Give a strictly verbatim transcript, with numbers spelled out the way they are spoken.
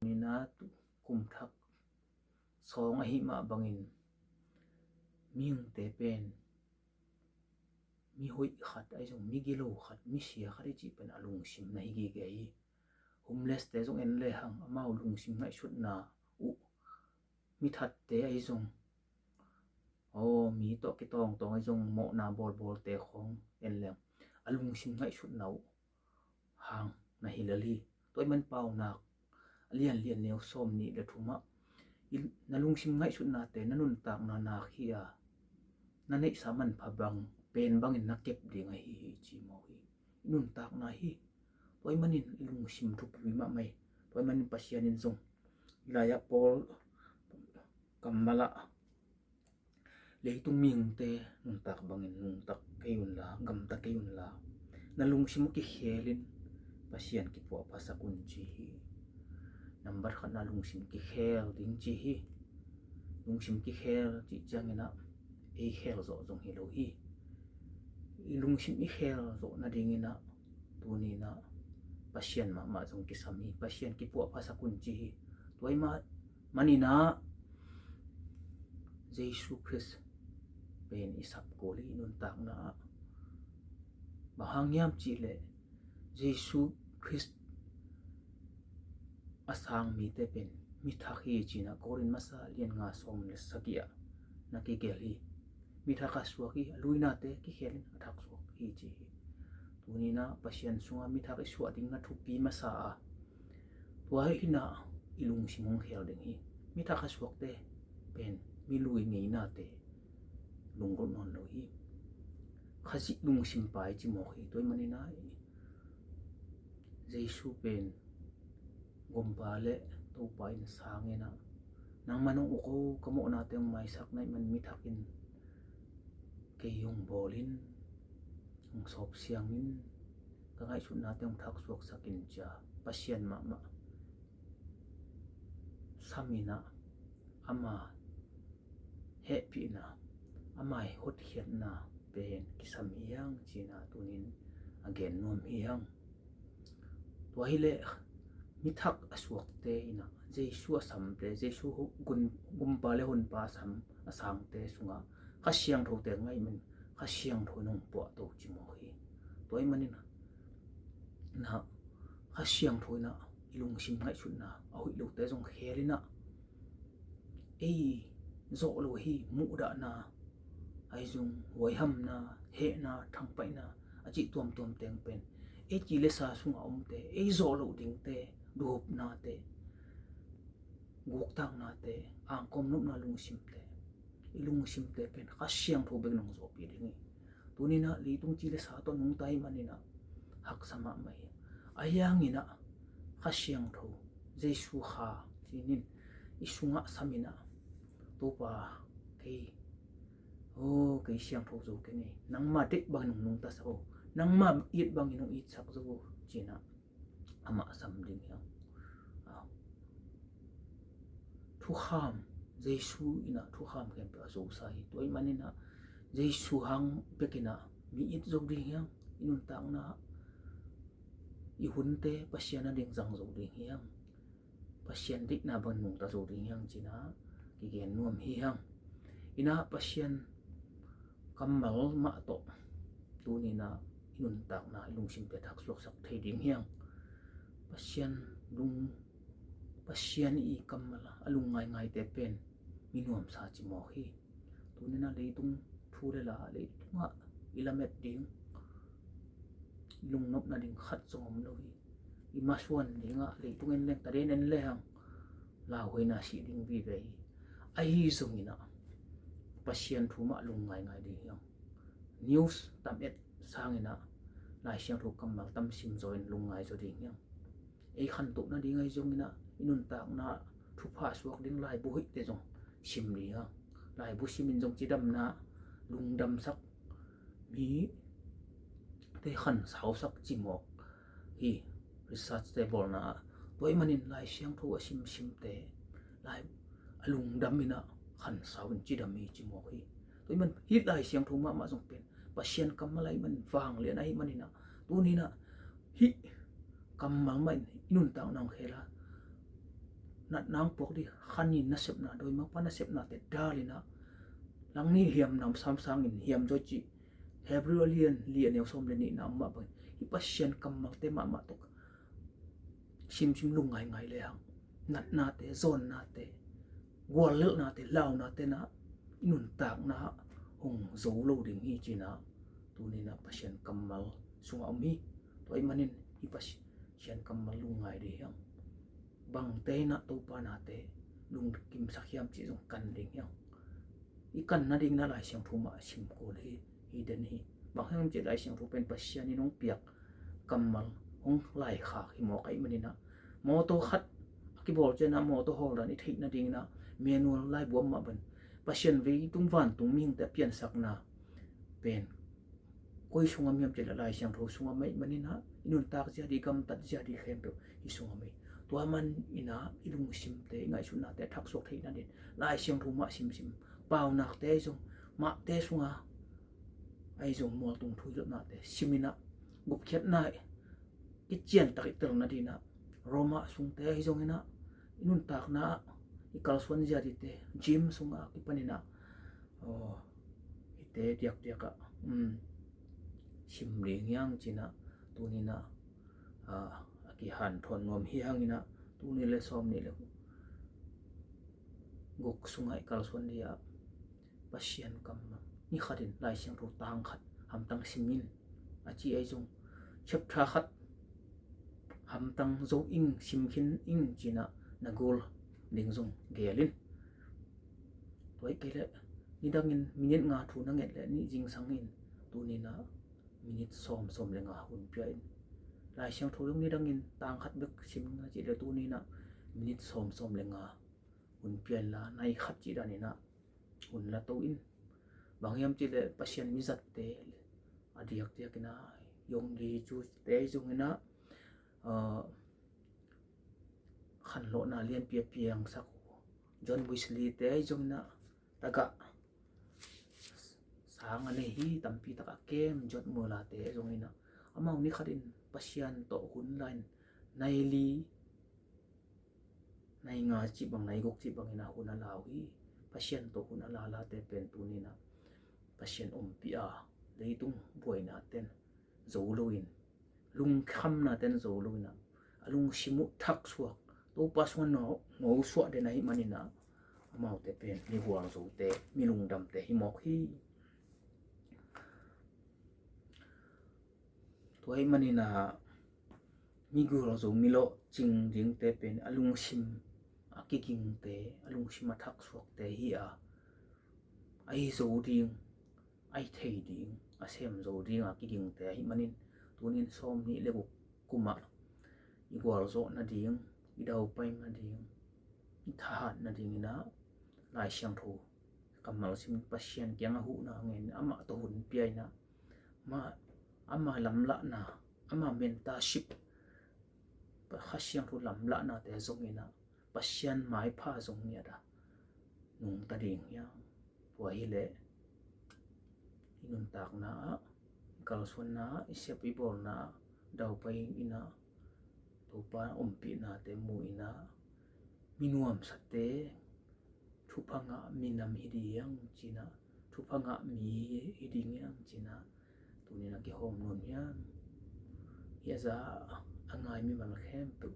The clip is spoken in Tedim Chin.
Nina kum thak sawng ahi mah bangin mihingte pen mi hoih khat ahi zong mi gilo khat, mi sia khat i cih pen a lungsim na hi gige hi. Homeless te zong en lehang amau lungsim ngaihsutna uh, mi thatte ahi zong aw mi tawh kitawngtawng ahi zong mawhna bawlbawlte khawng en lehang a lungsim ngaihsutna uh hang na hi lel hi. Tua ahih man Paunak a lianlian neu sawm nih le thumah na lungsim ngaihsutnate na nuntakna nak hi a, na neihsa manpha bang pen bangin na kep ding ahi hi ci mawk hi. I nuntakna hi. Tua ahih manin i lungsim thupi mahmah hi. Tua ahih manin Pasian in zong Lai-ah Paul kammalah leitung mihingte nuntak bangin nungta kei unla, gamta kei unla, na lungsim uh kikhelin Pasian kipuahphasak un ci hi. Nambat khatna lungsim kikhel ding ci hi. Lungsim kikhel cih cianginah ei khel zawh zong hi lo hi. I lungsim i khel zawh nadinginah tuninah Pasian mahmah zong kisam hi. Pasian kipuahphasak un ci hi. Tua ahih maninah Jesu Khrist pen i sapkul hi. I nuntakna ah bang hang hiam cihleh Jesu Khrist a sang mite pen mi thak hi cinah Korin masa lian nga sawm le sagih ah na kigelh hi. Mi thak a suak hi. A luinate kikhelin a thak suak hi ci hi. Tuninah Pasian sungah mi thak i suah ding na thupi masa a, tua hinah i lungsim hong khel ding hi. Mi thak a suakte pen mi lui ngeinate lunggulh nawn lo hi. Khazih lungsim pai ci mawk hi. Tua ahih maninah Jesu pen gumpa le Topa in sanginah nangman hong uk o, ka mawhnate hong maisak na hih man mi thakin kei hong bawlin, hong sawpsiangin, ka ngaihsutnate hong thaksuaksakin cia Pasian mahmah saminah ama hehpihna, ama hotkhiatna pen kisam hi hang cinah tunin a gen nuam hi hang. Tua hileh mi thak a suakte inah Jesu a samte, Jesu gumpa le honpa a sam a sangte sungah Kha Siangthote ngaih man Kha Siangtho in hong puahto ci mawk hi. Tua ahih maninah Kha Siangtho inah i lungsim ngaihsutna a hoih lote zong khel inah ei zawh lo hi. Muhdahna ahi zong huaihamna, hehna, thangpaihna a cih tuamtuam teng pen ei ci le sa sungah omte, ei zawh loh dingte, duhopnate, guktaknate, angkawm nopna lungsimte, i lungsimte pen Kha Siangtho bek nong zawhpih ding hi. Tuninah leitung ci le sa tawh nungta ahih maninah haksa mahmah hi. Ahi hanginah Kha Siangtho, Jesu Kha cinin i sungah saminah Topa kei, o kei siangtho zo kei ni, nangma deih bangin hong nungtasak o, nangma it bangin hong itsak zo o cinah amah sam ding hiang. Thukham, Jesu inah thukham khempeuh a zosa hi. Tua ahih maninah Jesu hang bekinah mi it zo ding hiang. I nuntakna i hunte Pasian a ding zang zo ding hiang. Pasian deihna bang nungta zo ding hiang cinah kigen nuam hi hang. Inah Pasian kammal mah tawh tuninah i nuntakna i lungsimte thaksuaksak thei ding hiang. Pasian lung, Pasian i kammal a lungngaingaite pen mi nuamsa ci mawk hi. Tuninah leitung thu le la, leitungah i lamet ding, i lungnopna ding khat zong om lo hi. I masuan dingah leitung en leng, taden en lehang lauhuaina sih ding vive hi. Ahi zonginah Pasian thu mah lungngaingai ding hiang. News tam et sanginah Lai Siangtho kammal tam simzaw in lungngai zaw ding hiang. Ei khantoh nading ahi zonginah i nuntakna thupha suak ding laibu hoihte zong sim ding hiang. Laibu simin zong cidamna lungdamsak, mite khansausak ci mawk hi. Research te bawlna ah tua ahih manin Lai Siangtho a simsimte lai a lungdam inah khansau in cidam hi ci mawk hi. Tua ahih man hih Lai Siangtho mahmah zong pen Pasian kammal ahih man vanglian ahih maninah tuninah hih kammal mah in i nuntakna hong khel a, natna hong puak ding, khan in nasepna, dawimangpa nasepnate dal in ah, langni hiam nam samsang in hiam zaw cih, Hebrew a lian li a neu sawm le nihna ah mah bangin hih Pasian kammalte mahmah tawh simsim lungngaingai le hang, natnate, zawnnate, guallelhnate, launate in ah i nuntakna ah hong zo lo ding hi ci-in ah tuni in ah Pasian kammal sungah om hi. Tua ahih manin hih Pasian kammal lungngai ding hi hang. Bangte in ah Topa nate lungkimsak hiam cih zong kan ding hi hang. I kan nading in ah Lai Siangtho mah sim kul hi, hi den hi. Bang hang hiam cih leh Lai Siangtho pen Pasian in hong piak kammal, hong laikhak hi mawk ahih manin ah, mawtaw khat a kibawl ciangin ah mawtaw hawl dan i theih nading in ah manual laibu ah mah bangin Pasian vei tung vantung mihingte a piansakna pen koi sungah om hiam cih leh Lai Siangtho sungah om ahih manin ah i nuntak zia ding, i gamtat zia ding khempeuh hih sungah om hi. Tua manin ah i lungsimte, i ngaihsutnate a thaksuak theih nading Lai Siangtho mah simsim, Paunakte ahi zong, Mate sungah ahi zong, Mualtung Thuhilhnate sim in ah, gupkhiatna kiciantak i tel nading in ah, Roma sungte ahi zongin ah, i nuntakna ah i kalsuan zia dingte, gym sungah kipan in ah, aw, hihte diakdiak ah, um, sim ding hi hang ci-in ah tuni in ah, ah, a kihanthawn nuam hi hang in ah, tul nih le sawm nih le guk sungah i kalsuan ding ah Pasian kammal, ni khatin Lai Siangtho tang khat hamtang sim in a ci ahi zong, chapter khat hamtang zo ing, sim khin ing ci-in ah na gol ding zong geel in. Tua hi kei leh nidangin minute nga thu na nget leh nih zingsang in, tuni in ah minute sawm, sawm le nga hun pia in. Lai Siangtho zong nidangin tang khat bek sim na cih leh tuni in ah minute sawm, sawm le nga hun pia inla, nai khat cih dan in ah hun la to in. Bang hiam cih leh Pasian mizatte a diakdiak in ah, Yonggi Cho te ahi zongin ah, ah, khanlawhna lianpi a piangsak uh John Wesley te ahi zongin ah, tagah sang a nei hi, tampi tak a kem George Muller te ahi zongin ah, amau ni khatin Pasian tawh hun la in, nai li, nai nga cih bang, nai guk cih bangin ah hun a la uh hi. Pasian tawh hun a la late pen tuni in ah Pasian ompih a, leitung buainate'n zo lo in, lungkhamnate'n zo lo in ah, a lungsim uh thaksuak, Topa sungah no, no suah den ahih manin ah, amaute pen mi gualzote, mi lungdamte hi mawk hi. Tua ahih manin ah, mi gualzo, mi lawhcing dingte pen a lungsim a kigingte, a lungsim a thaksuakte hi a, a hi zo ding, a hi thei ding, a sem zo ding a kigingte ahih manin, tunin sawm nih le guk kum ah i gualzawh nading, i daupai nading, i thahat nadingin ah Lai Siangtho kammal sim, Pasian kiangah huhna ngen, amah tawh hun pia in ah, amah, amah lamlahna, amah mentorship, Kha Siangtho lamlahnate zongin ah, Pasian maipha zong ngiat a nungta ding hi hang. Tua hi leh i nuntakna ah, i kalsuanna ah, i sep i bawlna ah, daupai in ah, Topa ompihnate mu in ah, mi nuamsate, thupha ngah minam hi ding ci-in ah, thupha ngah mi hi ding hi hang ci-in ah, tunin a kihawm nuam hi hang. Hih a za a ngai mimal khempeuh